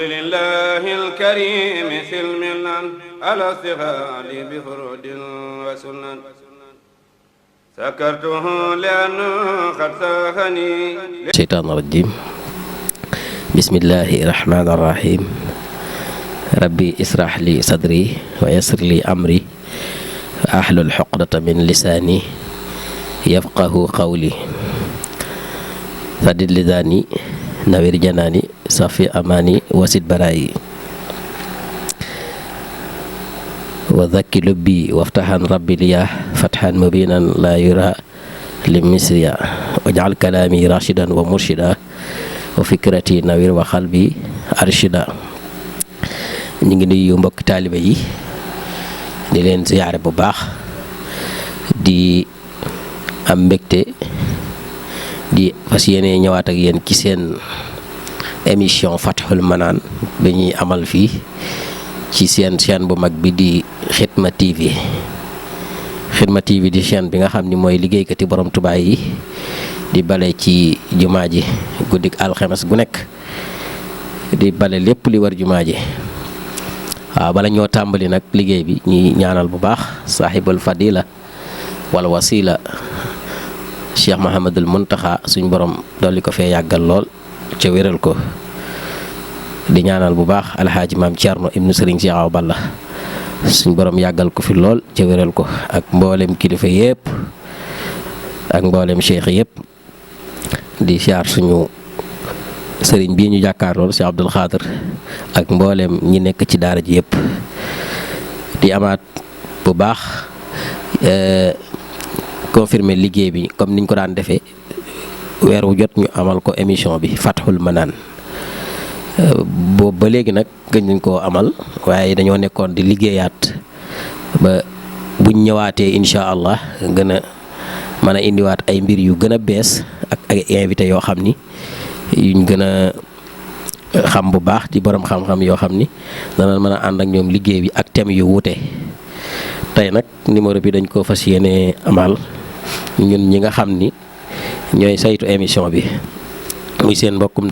لله الكريم سلمنا على استغال بفرود وسنن سكرته لأنه قد ساخني الشيطان الرجيم بسم الله الرحمن الرحيم ربي اسرح لي صدري ويسر لي أمري أحلل عقدة من لساني يفقه قولي سدد لساني نوير جناني صفي أماني وسد برائي وذكي لبي وافتحا ربي لي فتحا مبينا لا يرى لمثليا واجعل كلامي راشدا ومرشدا وفكرتي نوير وقلبي أرشدا ñu ngi nuyu mbokk taaliba yi di leen ziyaare bu baax di am mbégte di fas yéene ñëwaat ak yéen ci seen émission Fathul Manaan bi ñuy amal fii ci seen chaîne bu mag bi di Xidma TV Xidma TV di chaîne bi nga xam ni mooy liggéeykati borom Tuubaa yi di bale ci jumaa ji guddik alxames gu nekk di bale lépp li war jumaa ji waaw bala ñoo tàmbali nag liggéey bi ñuy ñaanal bu baax saaxibul fadila wal wasila Cheikh Mahamadul Muntaxa suñ borom dolli ko fee yàggal lool ca wéral ko di ñaanal bu baax alxaaji maam Thierno ibnu Sëriñ Cheikh Awa Balla suñ borom yàggal ko fi lool ca wéral ko ak mboolem kilifa yëpp ak mboolem cheikh yëpp di siyaar suñu sëriñ bii ñu jàkkaar lool Cheikh Abdul Xaadir ak mboolem ñi nekk ci daara ji yëpp di amaat bu baax confirmer liggéey bi comme niñ ko daan defee weer wu jot ñu amal ko émission bi Fathul Manaan boobu ba léegi nag gëj nañ koo amal waaye dañoo nekkoon di liggéeyaat ba buñ ñëwaatee incha allah gën a mën a indiwaat ay mbir yu gën a bees ak ay invité yoo xam ni yuñ gën a xam bu baax di borom xam-xam yoo xam ni dana mën a ànd ak ñoom liggéey bi ak thème yu wuute tey nag numéro bi dañ ko fas yéene amal ñun ñi nga xam ni ñooy saytu émission bi muy seen mbokkum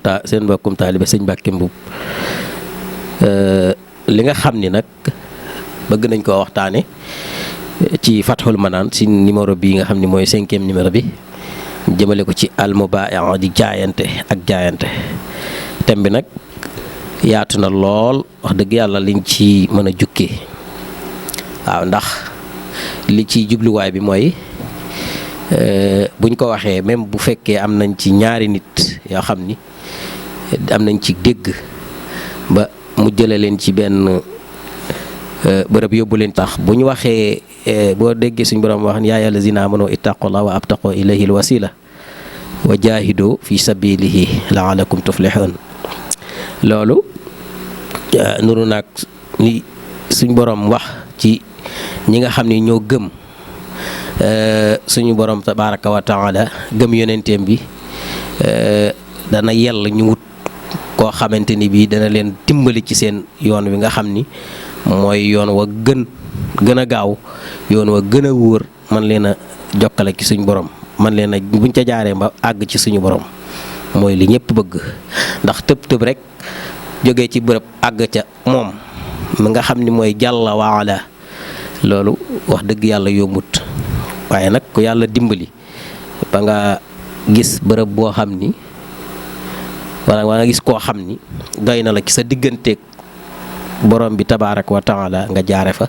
taalibe sëñ Mbàkke Mbuub li nga xam ni nag bëgg nañ koo waxtaane ci Fathul Manaan si numéro bi nga xam ni mooy 5e numéro bi jëmale ko ci almubaa'a di jaayante ak jaayante thème bi nag yaatu na lool wax dëgg yàlla liñ ci mën a jukki waaw ndax li ci jubluwaay bi mooy buñ ko waxee même bu fekkee am nañ ci ñaari nit yoo xam ni am nañ ci dégg ba mu jële leen ci benn bërëb yóbbu leen tax bu ñu waxee boo déggee suñ borom wax yaa ayyuhal lazina amanu ittaqullah wa abtaqu ilayhi alwasila wa jahidu fi sabilihi la'allakum tuflihun loolu nuru naag ni suñ borom wax ci ñi nga xam ni ñoo gëm suñu borom tabaraka wa taala gëm yonenteem bi dana yell ñu wut koo xamante ni bii dana leen dimbali ci seen yoon wi nga xam ni mooy yoon wa gën a gaaw yoon wa gën a wóor man leen a jokkale ci suñu borom man leen a buñ ca jaaree ba àgg ci suñu borom mooy li ñëpp bëgg ndax tëb rek jógee ci bërëb àgg ca moom mi nga xam ni mooy jàlla waala loolu wax dëgg yàlla yombut waaye nag ku yàlla dimbali ba nga gis bërëb boo xam ni wala nga gis koo xam ni doy na la ci sa digganteeg borom bi tabaarak wa taala nga jaare fa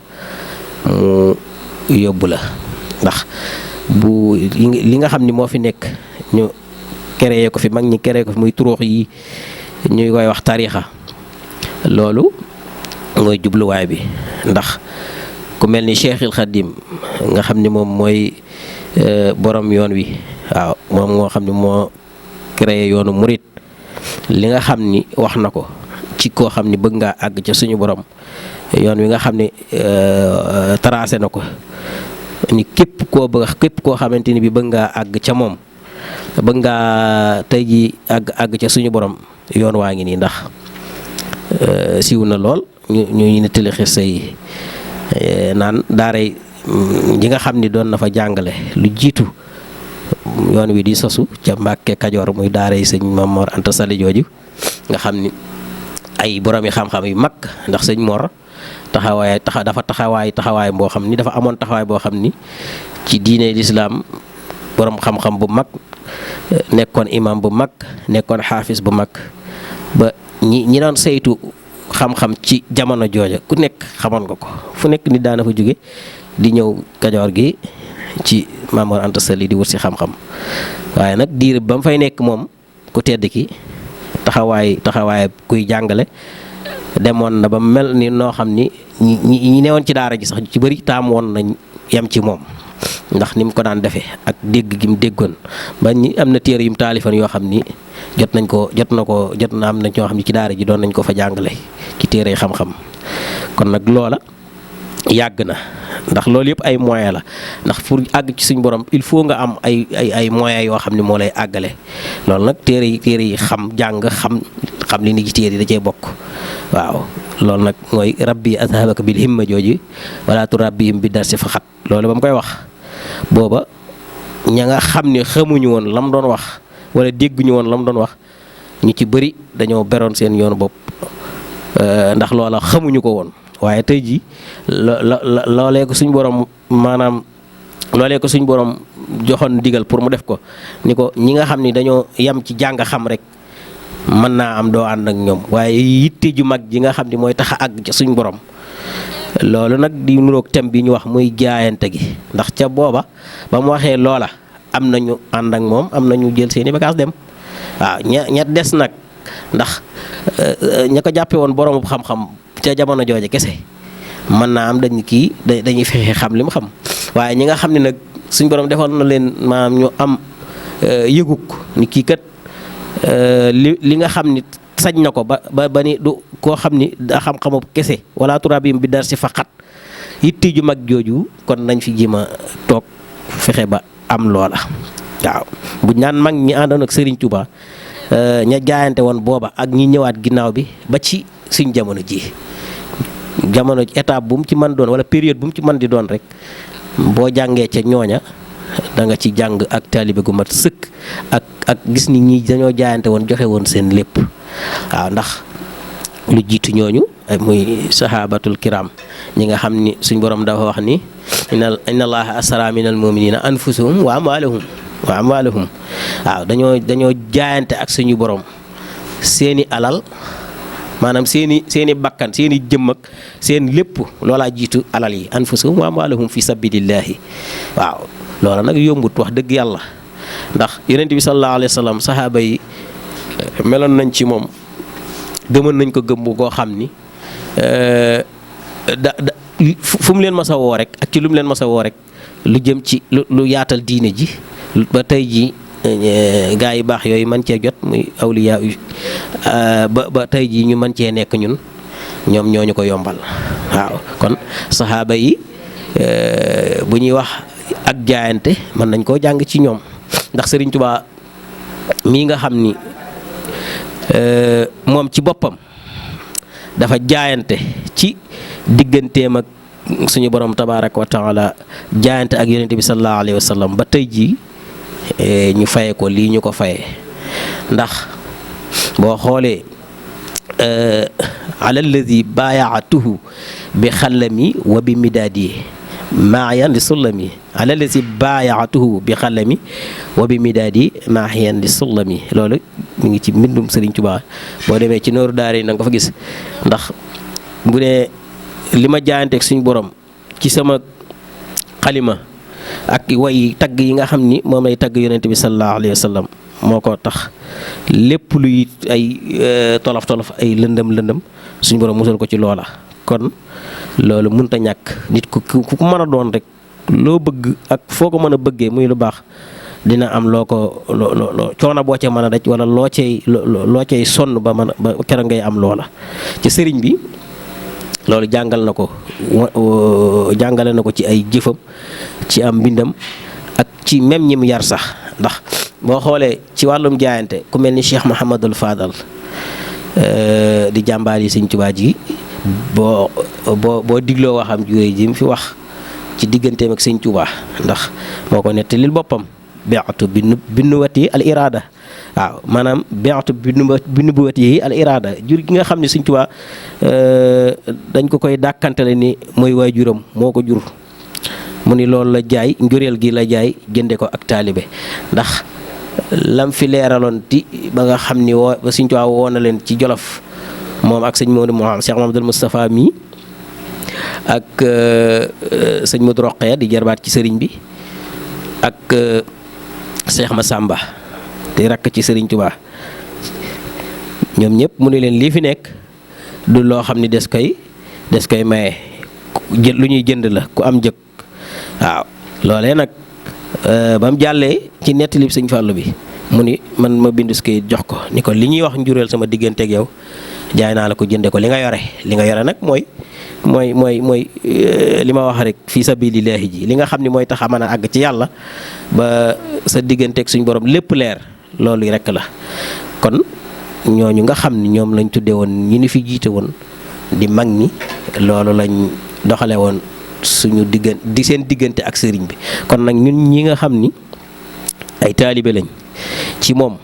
mu yóbbu la ndax bu li nga xam ni moo fi nekk ñu créé ko fi mag ñi créé ko fi muy turuux yi ñuy koy wax tariixa loolu mooy jubluwaay bi ndax ku mel ni Cheikhul Khadim nga xam ni moom mooy borom yoon wi waaw moom moo xam ni moo créé yoonu murit li nga xam ni wax na ko ci koo xam ni bëgg ngaa àgg ca suñu borom yoon wi nga xam ni tracé na ko ni képp koo xamante ni bi bëgg ngaa àgg ca moom bëgg ngaa tey ji àgg ca suñu borom yoon waa ngi nii ndax siiw na lool ñu nettali xissa yi naan daaray ji nga xam ni doon na fa jàngale lu jiitu yoon wi di sosu ca Mbàkke Kajoor muy daaray sëñ Mamor Anta Sali jooju nga xam ni ay boroomi xam-xam yu mag, ndax sëñ Mor dafa taxawaay boo xam ni dafa amoon taxawaay boo xam ni ci diine lislaam borom xam-xam bu mag, nekkoon imam bu mag, nekkoon xaafis bu mag, ba ñi doon saytu xam-xam ci jamono jooja ku nekk xamoon nga ko. fu nekk nit daana fa jóge di ñëw Kajoor gi ci Maam Mor Anta Sali di wut si xam-xam. waaye nag diir ba mu fay nekk moom ku tedd ki taxawaay kuy jàngale demoon na ba mel ni noo xam ni ñi newoon ci daara ji sax ci bëri taam woon nañ yem ci moom, ndax ni mu ko daan defee ak dégg gi mu déggoon. ba ñi am na téere yu mu taalifan yoo xam ni jot na am na ñoo xam ni ci daara ji doon nañ ko fa jàngale ci téere xam-xam. kon nag loola yàgg na, ndax loolu yëpp ay moyens la, ndax pour àgg ci suñ borom il faut nga am ay moyens yoo xam ne moo lay àggale. loolu nag téere yi xam li ni ci téere yi da cee bokk. waaw loolu nag mooy rabbi azhabaka bil himma jooju wala turabbihim bi darsi faxat. loolu ba mu koy wax booba ña nga xam ne xamuñu woon lam doon wax wala dégguñu woon lam doon wax ñu ci bëri dañoo beroon seen yoonu bopp, ndax loola xamuñu ko woon. waaye tey jii loolee ko suñ borom joxoon digal pour mu def ko ni ko ñi nga xam ni dañoo yam ci jàng xam rek mën naa am doo ànd ak ñoom, waaye yitte ju mag ji nga xam ni mooy tax a àgg ci suñ borom. loolu nag di nuroog thème bi ñu wax muy jaayante gi, ndax ca booba ba mu waxee loola am na ñu ànd ak moom, am na ñu jël seeni bagages dem. waaw ña des nag ndax ña ko jàppe woon borom xam-xam ca jamono jooje kese mën naa am dañuy fexe xam li mu xam. waaye ñi nga xam ne nag suñ borom defal na leen maanaam ñu am yëguk ni kii kat li nga xam ni sañ na ko ba ni du koo xam ni da xam-xamu kese wala turabim bi dar si faqat yitte ju mag jooju kon nañ fi jima toog fexe ba am loola. waaw bu ñaan mag ñi àndoon ak Serigne Touba ña jaayante woon booba ak ñi ñëwaat ginnaaw bi ba ci suñ jamono étape bu mu ci mën doon wala période bu mu ci mën di doon rek boo jàngee ca ñooña da nga ci jàng ak taalibe gu mat sëkk ak gis ni ñi dañoo jaayante woon joxe woon seen lépp. waaw ndax lu jiitu ñooñu muy sahabatul kiram ñi nga xam ni suñ borom dafa wax ni inna allaha asra minal muminina anfusahum wa amwalahum waaw dañoo jaayante ak suñu borom seeni alal, maanaam seeni bakkan, seeni jëmm ak seen lépp loolaa jiitu alal yi. anfusahum wa amwalahum fi sabilillahi. waaw loola nag yombut wax dëgg yàlla, ndax yonent bi sallallahu alayhi wa sallam sahaaba yi meloon nañ ci moom, gëmoon nañ ko gëm bu koo xam ni fu mu leen mas a woo rek ak ci lu mu leen mas a woo rek lu jëm ci lu yaatal diine ji ba tey ji gaa yi baax yooyu mën cee jot muy awliya ba tey ji ñu mën cee nekk ñun ñoom ñoo ñu ko yombal. waaw kon saxaaba yi bu ñuy wax ak jaayante mën nañ koo jàng ci ñoom, ndax Sëriñ Tuubaa mii nga xam ni moom ci boppam dafa jaayante ci digganteem ak suñu borom tabaaraka wa taala, jaayante ak yonent bi sallallahu alayhi wa sallam ba tey jii ñu faye ko lii ñu ko faye. ndax boo xoolee ala alladi baayaatuhu bi xalami wa bi midaadi maayan li sullami ala alladi baayaatuhu bi xalami wa bi midaadi maayan li sullami. loolu mu ngi ci mbindum Sëriñ Tuubaa, boo demee ci nooru daara yi na nga ko fa gis. ndax bu ne li ma jaayanteeg suñu borom ci sama xalima ak way tagg yi nga xam ni moom lay tagg yonent bi sallallahu alayhi wa sallam moo ko tax lépp luy ay tolof ay lëndëm suñu borom musal ko ci loola. kon loolu mënut a ñàkk nit ku mën a doon rek loo bëgg ak foo ko mën a bëggee muy lu baax dina am loo coono boo ca mën a daj wala loo cay sonn ba keroog ngay am loola. ci sëriñ bi loolu jàngale na ko ci ay jëfam, ci am mbindam ak ci même ñi mu yar sax. ndax boo xoolee ci wàllum jaayante ku mel ni Cheikh Mouhamadul Fadal di jàmbaar yi Sëriñ Tuubaa ji boo digloo waxam juré ji mu fi wax ci digganteem ak Sëriñ Tuubaa, ndax moo ko nettalil boppam beatu bi nuwati al irada waaw maanaam bi'tu bi nubuwwatihi al iraada jur gi nga xam ne Sëñ Tuubaa dañ ko koy dàkkantale ni mooy waajuram moo ko jur mu ni loolu la jaay njureel gi la jaay jënde ko ak taalibe ndax lam fi leeraloon ti ba nga xam ni woo Sëñ Tuubaa woo na leen ci Jolof moom ak sëñ Modou Cheikh Mamadou Moustapha mi ak sëñ Modou Rokhaya di jarbaat ci sëriñ bi ak Cheikh Massamba di rakk ci sëriñ Tuubaa ñoom ñëpp mu ne leen lii fi nekk du loo xam ni des koy maye lu ñuy jënd la ku am njëg waaw loolee nag ba mu jàllee ci nettali sëñ Fàllu bi mu ni man ma bindu kayit jox ko ni ko li ñuy wax njureel sama digganteeg yow jaay naa la ko jënde ko li nga yore nag mooy li ma wax rek fii sabilillahi ji li nga xam ni mooy tax a mën a àgg ci yàlla ba sa digganteeg suñ borom lépp leer loolu rek la kon ñooñu nga xam ni ñoom lañ tudde woon ñi ni fi jiite woon di mag ñi loolu lañ doxale woon suñu seen diggante ak sëriñ bi kon nag ñun ñi nga xam ni ay taalibe lañ ci moom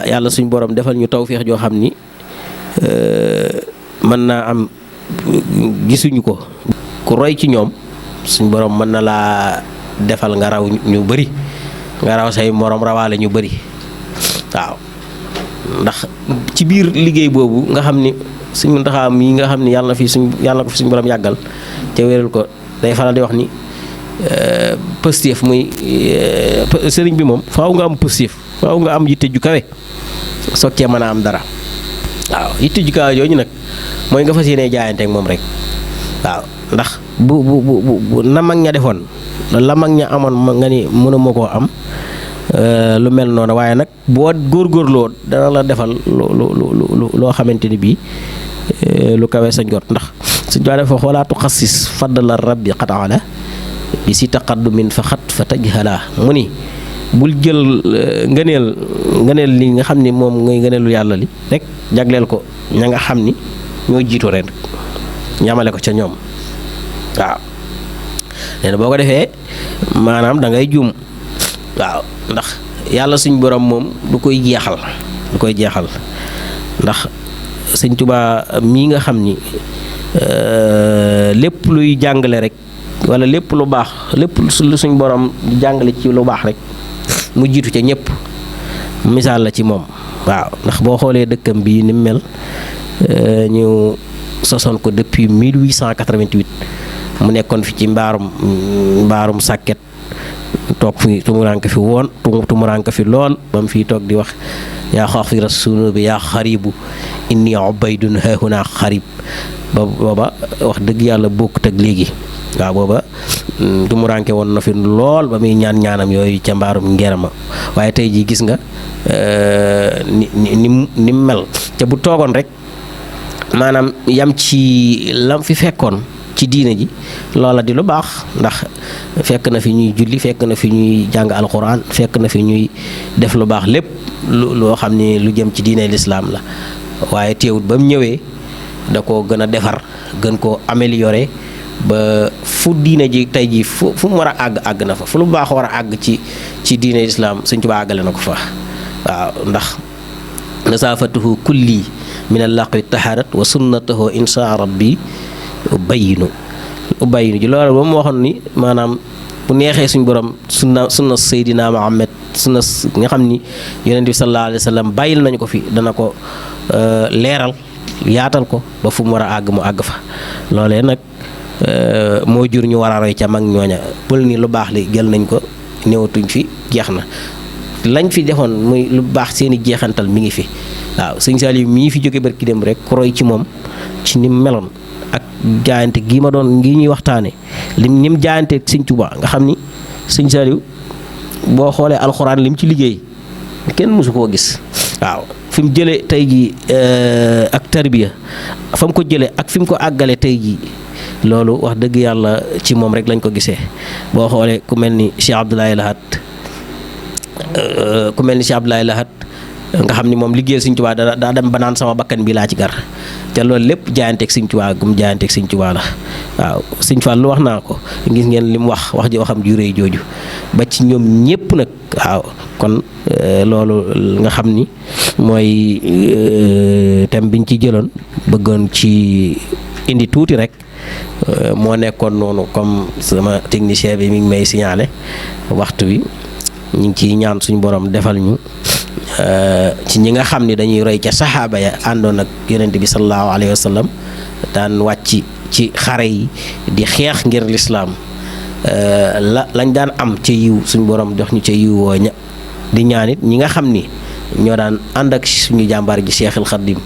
yàlla suñ borom defal ñu tawféex joo xam ni mën naa am gisuñu ko ku roy ci ñoom suñ borom mën na laa defal nga raw ñu bëri nga raw say morom rawaale ñu bëri waaw ndax ci biir liggéey boobu nga xam ni suñ Muntaxa yi nga xam ni yàlla ko fi suñ borom yàggal te wéral ko day faral di wax ni pëstéef muy sëriñ bi moom faaw nga am pëstéef faaw nga am yitte ju kawe soog cee mën a am dara waaw yitte ju kawe yooyu nag mooy nga fas yéene jaayante ak moom rek waaw ndax bu na mag ña defoon la mag ña amoon nga ni mënuma koo am lu mel noonu waaye nag boo góorgóorloo dana la defal loo xamante ni bii lu kawe sa njot ndax suñ doon def wala tuxassis fadla rabbi qataala bi si taqaddumin fa xat fa tajhala mu ni bul jël ngëneel li nga xam ni moom ngay ngëneelu yàlla li rek jagleel ko ña nga xam ni ñoo jiitu ren ñamale ko ca ñoom waaw nee na boo ko defee maanaam da ngay juum waaw ndax yàlla suñ borom moom du koy jeexal ndax Sëñ Tuubaa mii nga xam ni lépp luy jàngale rek wala lépp lu baax lépp lu suñ borom di jàngale ci lu baax rek mu jiitu ca ñëpp misaal la ci moom waaw ndax boo xoolee dëkkam bii ni mu mel ñu sosoon ko depuis 1888 mu nekkoon fi ci mbaarum sàkket toog fi tumuranke fi woon tumuranke fi lool ba mu fiy toog di wax yaa xaafira sunubi yaa xaribu inni ubaydun haahuna xarib booba wax dëgg yàlla bokkut ak léegi waaw booba tumuranke woon na fi lool ba muy ñaanam yooyu ca mbaarum ngerama waaye tey jii gis nga ni mel ca bu toogoon rek maanaam yam ci lam fi fekkoon ci diine ji loola di lu baax ndax fekk na fi ñuy julli fekk na fi ñuy jàng alxuraan fekk na fi ñuy def lu baax lépp loo xam ni lu jëm ci diine lislaam la waaye teewut ba mu ñëwee da ko gën a defar gën koo améliorer ba fu diine ji tey ji fu mu war a àgg na fa fu lu baax war a àgg ci diine lislaam Sëñ Tuubaa àggale na ko fa waaw ndax nasaafatuhu kulli min allaqwi taharat wa sunnatahu insha rabbi ubayinu ji loolu ba mu waxoon ni maanaam bu neexee suñ borom sunna Seydina Muhammad sunna nga xam ni yonent bi sallallahu alayhi wa sallam bàyyil nañu ko fi dana ko leeral yaatal ko ba fu mu war a àgg mu àgg fa loolee nag moo jur ñu war a roy ca mag ñooña bul ni lu baax li jël nañ ko néewatuñ fi jeex na lañ fi defoon muy lu baax seeni jeexantal mi ngi fi waaw sëñ Saliou mii fi jóge barki dem rek ku roy ci moom ci ni meloon ak jaayante gii ma doon ngi ñuy waxtaane ni mu jaayante Sëñ Tuubaa nga xam ni sëñ Saliou boo xoolee alxuraan lim ci liggéey kenn mësu koo gis waaw fi mu jëlee tey jii ak tarbiya fa mu ko jëlee ak fi mu ko àggale tey jii loolu wax dëgg yàlla ci moom rek lañ ko gisee boo xoolee ku mel ni Cheikh Abdoulaye Lahat nga xam ni moom liggéeyal Sëñ Tuubaa daa dem ba naan sama bakkan bi laa ci gar te loolu lépp jaayanteeg Sëñ Tuubaa gum jaayanteeg Sëñ Tuubaa la waaw Sëñ Fallu wax naa ko gis ngeen li mu wax ji waxam ju réy jooju ba ci ñoom ñépp nag waaw kon loolu nga xam ni mooy thème biñ ci jëloon bëggoon ci indi tuuti rek moo nekkoon noonu comme sama technicien bi mi ngi may signalé waxtu wi ñu ngi ciy ñaan suñu borom defal ñu ci ñi nga xam ni dañuy roy ca saxaaba ya àndoon ak yonent bi sallallahu alayhi wa sallam daan wàcc ci xare yi di xeex ngir lislaam lañ daan am ca yiw suñu borom jox ñu ca yiw woo ña di ñaanit ñi nga xam ni ñoo daan ànd ak suñu jàmbaar ji Seexul Xaddim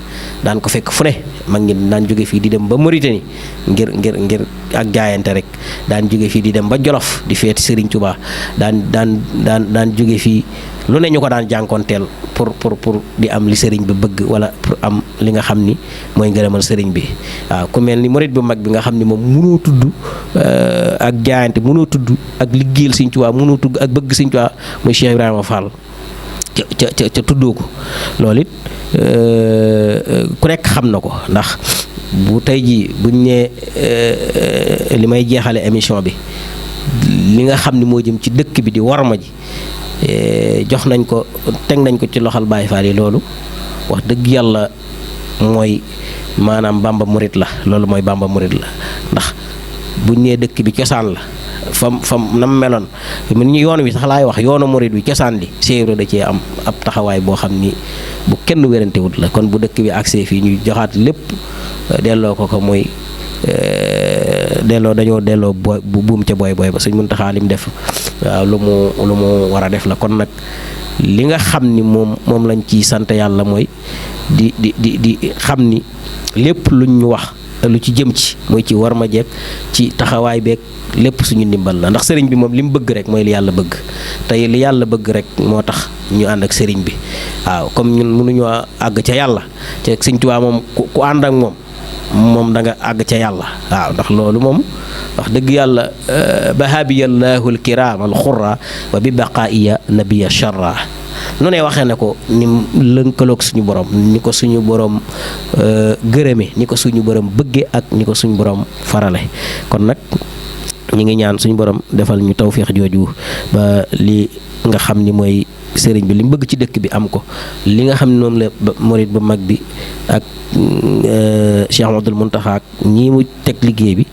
daan ko fekk fu ne mag ñi daan jóge fii di dem ba Mauritanie ngir ak jaayante rek daan jóge fii di dem ba Jolof di feeti Serigne Touba daan jóge fii lu ne ñu ko daan jànkoonteel pour di am li sëriñ bi bëgg wala pour am li nga xam ni mooy ngërëmal sëriñ bi waaw ku mel ni murit bu mag bi nga xam ni moom mënoo tudd ak jaayante mënoo tudd ak liggéeyal Serigne Touba mënoo tudd ak bëgg Serigne Touba muy Cheikh Ibrahima Fall ca tuddoo ko loolu it ku nekk xam na ko ndax bu tey jii buñ nee li may jeexale émission bi li nga xam ni moo jëm ci dëkk bi di warma ji jox nañ ko teg nañ ko ci loxal Baay Faal yi loolu wax dëgg yàlla mooy maanaam Bamba murit la loolu mooy Bamba murit la ndax buñ nee dëkk bi cosaan la fam nam meloon ñu yoon wi sax laay wax yoonu murit bi cosaan li séeréer da cee am ab taxawaay boo xam ni bu kenn wérantewut la kon bu dëkk bi accès fii ñu joxaat lépp delloo ko mooy dañoo delloo bu buum ca booy ba Sëñ Muntaxa lim def waaw lu mu war a def la kon nag li nga xam ni moom lañ ciy sant yàlla mooy di xam ni lépp luñ ñu wax lu ci jëm ci mooy ci war ma jekk ci taxawaay beeg lépp suñu ndimbal la ndax sëriñ bi moom li mu bëgg rek mooy li yàlla bëgg tey li yàlla bëgg rek moo tax ñu ànd ak sëriñ bi waaw comme ñun mënuñoo àgg ca yàlla te Sëñ Tuubaa moom ku ànd ak moom da nga àgg ca yàlla waaw ndax loolu moom wax dëgg yàlla bahabiyallahu alkiram alxurra wa bi baqaiya nabiya charra nu ne waxee ne ko ni lënkaloog suñu borom ni ko suñu borom gërëme ni ko suñu borom bëgge ak ni ko suñu borom farale kon nag ñi ngi ñaan suñu borom defal ñu tawféex jooju ba li nga xam ni mooy sëriñ bi li mu bëgg ci dëkk bi am ko li nga xam ne moom la murit bu mag bi ak Cheikh Ahmadul Muntaxa ak ñii mu teg liggéey bi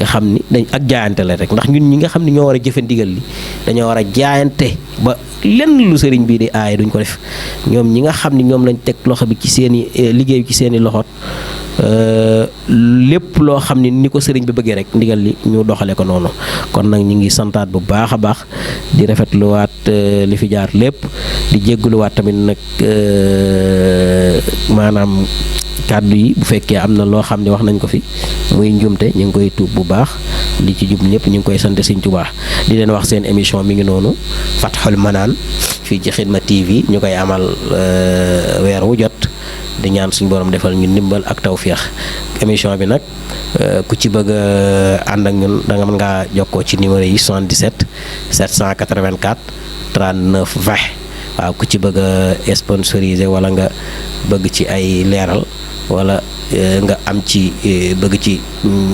nga xam ni dañ ak jaayante la rek ndax ñun ñi nga xam ne ñoo war a jëfe ndigal li dañoo war a jaayante ba lenn lu sëriñ bi di aaye duñ ko def ñoom ñi nga xam ni ñoom lañ teg loxo bi ci seeni liggéey bi ci seeni loxoot lépp loo xam ni ni ko sëriñ bi bëggee rek ndigal li ñu doxale ko noonu kon nag ñu ngi santaat bu baax a baax di rafetluwaat li fi jaar lépp di jégguluwaat tamit nag maanaam kàddu yi bu fekkee am na loo xam ne wax nañ ko fi muy njumte ñu ngi koy tuub bu baax li ci jub ñëpp ñu ngi koy sant Sëñ Tuubaa di leen wax seen émission mi ngi noonu Fatxul Manaan fii ci Xidma TV ñu koy amal weer wu jot di ñaan suñu borom defal ñu ndimbal ak tawféex émission bi nag ku ci bëgg ànd ak ñun da nga mën ngaa jokkoo ci numéro yi 77 784 39 20 waaw ku ci bëgg a sponsorisé wala nga bëgg ci ay leeral wala nga am ci bëgg ci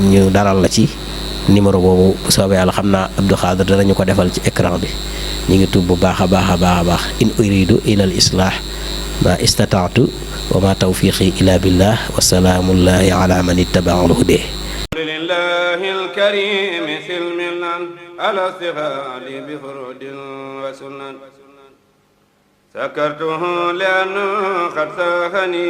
ñu daral la ci numéro boobu bu soobee yàlla xam naa Abdou Khadre danañu ko defal ci écran bi ñu ngi tuub bu baax a baax in uridu ila al islah ma istataatu wa ma tawfiqi ila billah wa salaamullahi ala man ittabaa al huda lillahi al karim silmilan ala istighali bi furudin wa sunan sakartuhu li'annahu qad sahani